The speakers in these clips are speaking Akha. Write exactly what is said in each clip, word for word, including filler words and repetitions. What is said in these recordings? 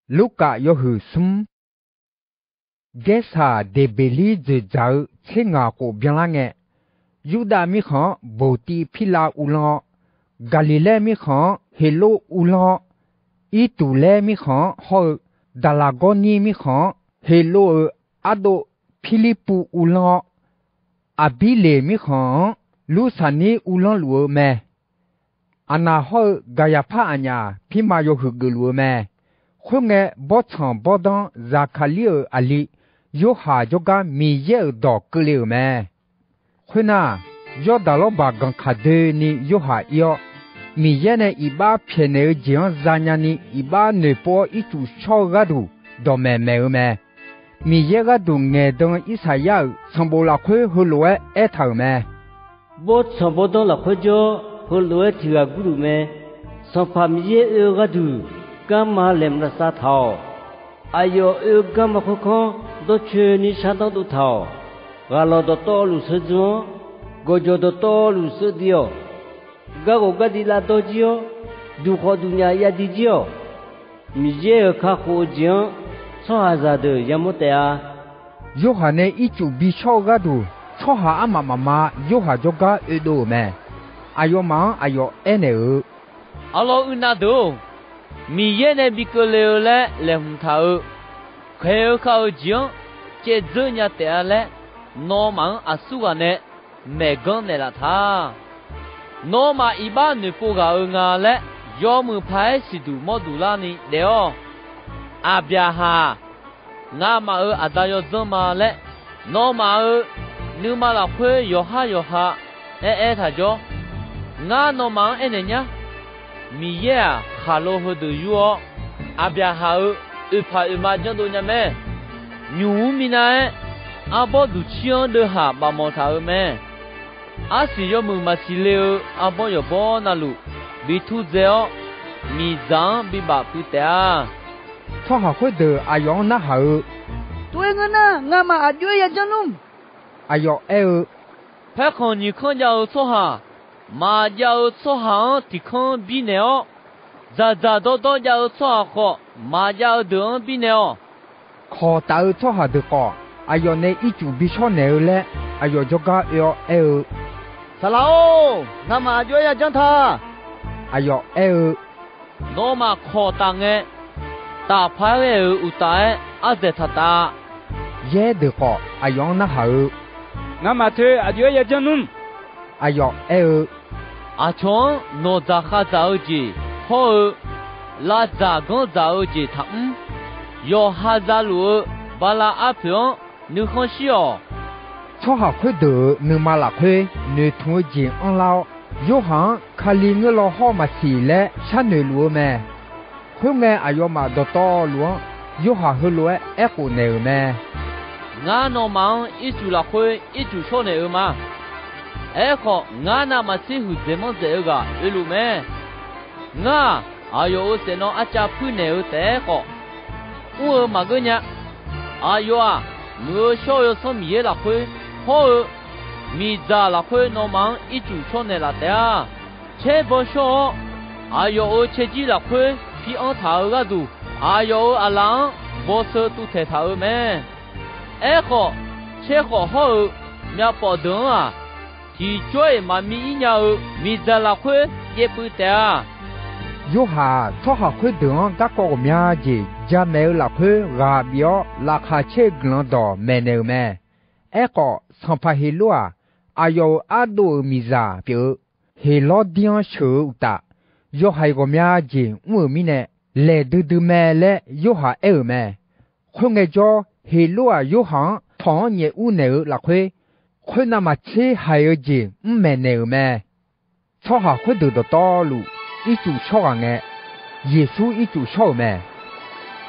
Lurkaf yawhuiq smr. Gaersaq Deqbeqlir dzoeqdzaq-eu tser ngaq khof byanlar ngae, Yurdav mirkhanq-anr Boqtiv Pirlav uvlanr-awr, Gaqliqlaer mirkhanq-anr Heqlov uvlanr-awr, Irtuqlaer mirkhanq-anr hawr-eu Daqlaqgawrnir mirkhanq-anr Heqlov-euq ardov Pirlirpuv uvlanr-awr, Aqbirleq mirkhanq-anr Lursaqnir uvlanr luf-eu mae. Aqnaq hawr-eu Gaqyaqpar aqnyaf pirma yawhuiq geufluf-eu mae. Khoerngae, bawrtsanq bawrdanr Zaqkaqlir-euq aqli Yorhaq jawrgar Miqyaer-euq dawq keuvle-euq mae. Khoernar, Yawrdaq lawrbaq ganq kaq doeni Yorhaq ir-awr, Miqyaer nae iq bar pyaeqnaeq-eu jeq-anr zanya ni iq bar noeqpov-awr ircuf shawr-eu gharduq dawqmaeq maeq-eu mae. Miqyaer gharduq ngaeqdan-eu Irsaqyar-euq sanqbof lafkhoer heulof-aer aertaq-euq mae. Bawrtsanq bawrdanr lafkhoer jawr-awr, heulof-aer tiq ghaq gurluf mae. Sanqpaq Miqyaer oe-eu gharduq, garma laeqhmq lavsav taq-awq. Aqyawf oe-eu garma khoerkanr dawrcoeni shardanr dov taq-awq. Ghaq lawq dawqtawvluf sheu dzm-awr, gawqjawq dawqtawvluf sheu div-awq. Garghof gardiv lavdawr jir-awr, duqkhawf duqnyaf yadiv jir-awq. Miqyaer-euq kakhof-eu jeq-anr tsawrhaqzaq deuq yamawr taef-a. Yorhaq nae ircuf bishawr-eu gharduq, tsawrhaq armaf mafma Yorhaq jawrgar oedov-euq mae. Aqyawfmaf-anr aqyawf aernaeq-eu, Arlawr uirnav deuq-or, Miqyaer nae bi keuvle-eu laer laeqhmq taq-euq, khaeq-eu khav-eu jeq-anr caevdzeur nya taef-a laer, nawmaf-anr aqsurghaq nae maeqganr naeqlaf ta. Nawmaf iq bar noeqpov ghaq-euq nga laer, yawmuiq paq-aer siqduq mawr duq larni daef-awq. Aqbyaqhaq-aq, ngamaf-euq aqda yawdzanr ma laer, nawmaf-euq nuima lafkhoer yawqhar yawqha aer-aer taq jawr. Ngar nawmaf-anr aernaeq nyar. Miqyaer-aq, khaqlo heudeuq yur-awr, Aqbyaqhaq-euq oeqpaq oeqma janrdov nya mae. Nymq mr minav-aer, arbawr duqcir-anr deuvhaq bafmawf taq-euq mae. Arsiq yawmuiq maqsiq le-eu arbawr yawqbawr navluf bi turdzae-awr, miqdzaq-anr bibaf puiv taef-a. Tsawrhaq khoerdeuq aqyawf-anr narhaq-eu, Tov-aer ngeur nar, ngamaf aq jov-aer yajanr nmr. Aqyawf aer-eu, Paerkhanq nyiq kanr jav-eu tsawrhaq, maqjav-eu tsawrhaq-anr tiq kanr birnaeq-awr, dzaqdzaq dawrdawr jav-eu tsawrhaq khawf, maqjav-eu deuq-anr birnaeq-awq. Kawq taf-eu tsawrhaq deuq khawf, aqyawf nae ircuf bishawr naeq-eu laer, aqyawf jawrgar oe-awr aer-eu, Saqlaq-or, ngamaf aq jov-aer yajanr ta. Aqyawf aer-eu, Nawmaf kawq taf ngae, taf paq-aer ghae-euq uqtaf-aer ardzaeq taq taf-a. Yaer deuq khawf, aqyawf-anr narhaq-eu, Ngamaf toeq aq jov-aer yajanr nmr. Aqyawf aer-eu, Aqcawq-anr nawq dzaqkhav dzaq-eu jeq hawr-eu, lav dzaq ganr dzaq-eu jeq taqmr. Yawqha za luf-eu bala arpoeq-anr nuikhanr shir-awq. Tsawrhaq khoerdeuq-euq nuima lafkhoer noeqtmq-eu jeq anrlar-awr, Yorhaq-anr Kali ngeur law hawr maqsiq laer sharnoeq luf-eu mae. Khoerngae, aqyawfmaf dawqtawvluf-anr Yorhaq heulof-aer aerkhof naeq-euq mae. Ngar nawmaf-anr ircuf lafkhoer ircuf shawr naeq-eu ma. Aerkhawf, ngar navmaqtser huiqdzaeq manr dzaeq-eu ghaq oeluf mae. Ngar-aq, aqyawf-euq saeqnawv arcav puir naeq-eu taef-aer khawf, mr-eu maqgeur nya. Aqyawf-aq, Muiq-eu shawr-eu Yawsanr Miqyaer lafkhoer hawr-eu, miqdzaq lafkhoer nawmaf-anr ircuf shawr naeqlaf taef-a. Caer baw shawr-awr, aqyawf-euq caerjir lafkhoer pi anr taq-eu gharduq, aqyawf-euq aqlaf-anr bawseu tuvtaeq taq-euq mae. Aerkhawf, caer khawf hawr-eu myavpawf deuq-anr-aq, tiqjawr-iq maqmi ir nya-eu miqdzaq lafkhoer jaev puiv taef-a. Yorhaq-aq, tsawrhaq khoerdeuq-anr garkawv ghawqmya jeq jamaeq-eu lafkhoer ghaq bif-awr, laqkhaq caer-eu guiqlanq dawq maeqnaeq-euq mae. Aerkhawf, sanqpaq Heqlor-aq, aqyawf-euq ardov-euq miqzaq pyeuf-eu Heqlawrdir-anr sheuq-eu uqtaf, yawhaiq ghawqmya jeq mr-euq mirnae, laeq duidui mae laer Yorhaq aer-euq mae. Khoerngae jawr, Heqlor-aq, Yorhaq-anr tawq-anr nyaef ur naeq-eu lafkhoer, khoernav maqtser haiq-eu jeq mr maeqnaeq-euq mae. Tsawrhaq khoerdeuq dawqtawvluf, ircuf shawr ghaq ngae, Yeqsur ircuf shawr-euq mae.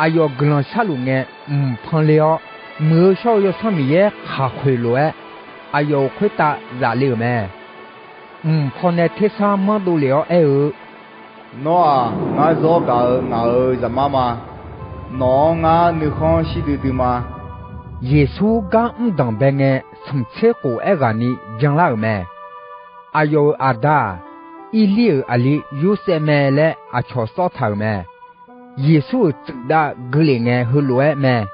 Aqyawf guiqlanq sharluf ngae, mq pan le-awr, Muiq-eu shawr-eu Yawsanr Miqyaer khaqkhoeq lof-aer, aqyawf-euq khoertav zaf le-euq mae. Mq pawnae tersar manr dovlef-awr aer-eu, Nawr-aq, ngar zawr gaq-euq ngaq-euq Zaqmar ma. Nawq-anr ngar nuikhanr shir duidui ma. Yeqsur gar mr danqbae ngae, smq tser khof aerghaqni byanlar-euq mae. Aqyawf-euq aqda-aq, Irlir-euq aqli Yorsaev mae laer aqcawq sawr taq-euq mae. Yeqsur-euq tsuif dav gui lef ngae heulof-aer mae.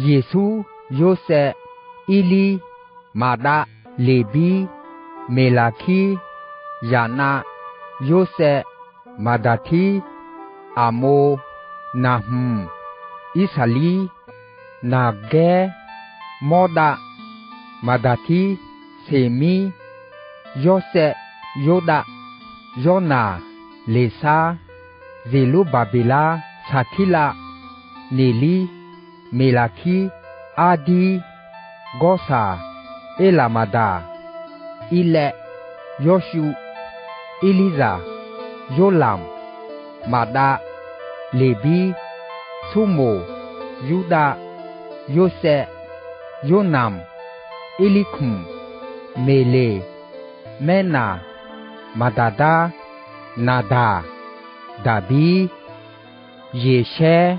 Yeqsur, Yorsaev, Irlir, Maqdav, Leqbir, Meqlaqkir, Yaqnav, Yorsaev, Maqdaqtir, Aqmov, Naqhmq, Irsaqlir, Naqgaer, Mawrdav, Maqdaqtir, Seqmir, Yawrsaev, Yordav, Yawrnaq, Leqsar, Zeqlurbaqbeqlar, Saqtirlav, Neqlir, Meqlaqkir, Ardir, Gawrsaq, Erlaqmaqdaq, Irlaev, Yawrshuv, Irlirzaq, Yorlamq, Maqdav, Leqbir, Surmoq, Yurdav, Yorsaev, Yornamq, Irlirkmq, Meqleq, Maernaq, Maqdaqdar, Naqdaq, Daqbir, Yeqshaer,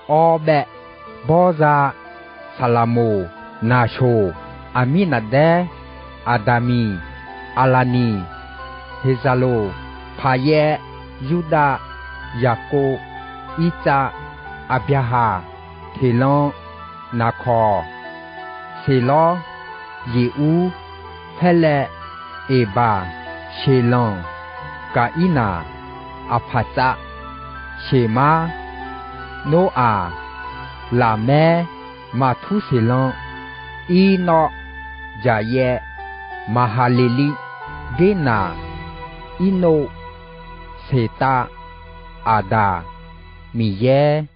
Awrbaev, Bawrza, Saqlaqmoq, Naqsoq, Aqmirnaqdaer, Aqdaqmiq, Aqlaqniq, Heqzaqloq, Paqyaer, Yurdav, Yaqkov, Irtsav, Aqbyaqhaq, Teqlan, Naqkawq, Seqlawr, Yequr, Paerlaev, Eqbaq, Seqlanq, Gaqirnaq, Aqpaqtsav, Seqmar, Noraq, Laqmaer, Maqturseqlan, Irnawr, Jaqyaev, Maqhaqleqli, Gernaq, Irnov, Seqtav, Aqdaq, Miqyaer,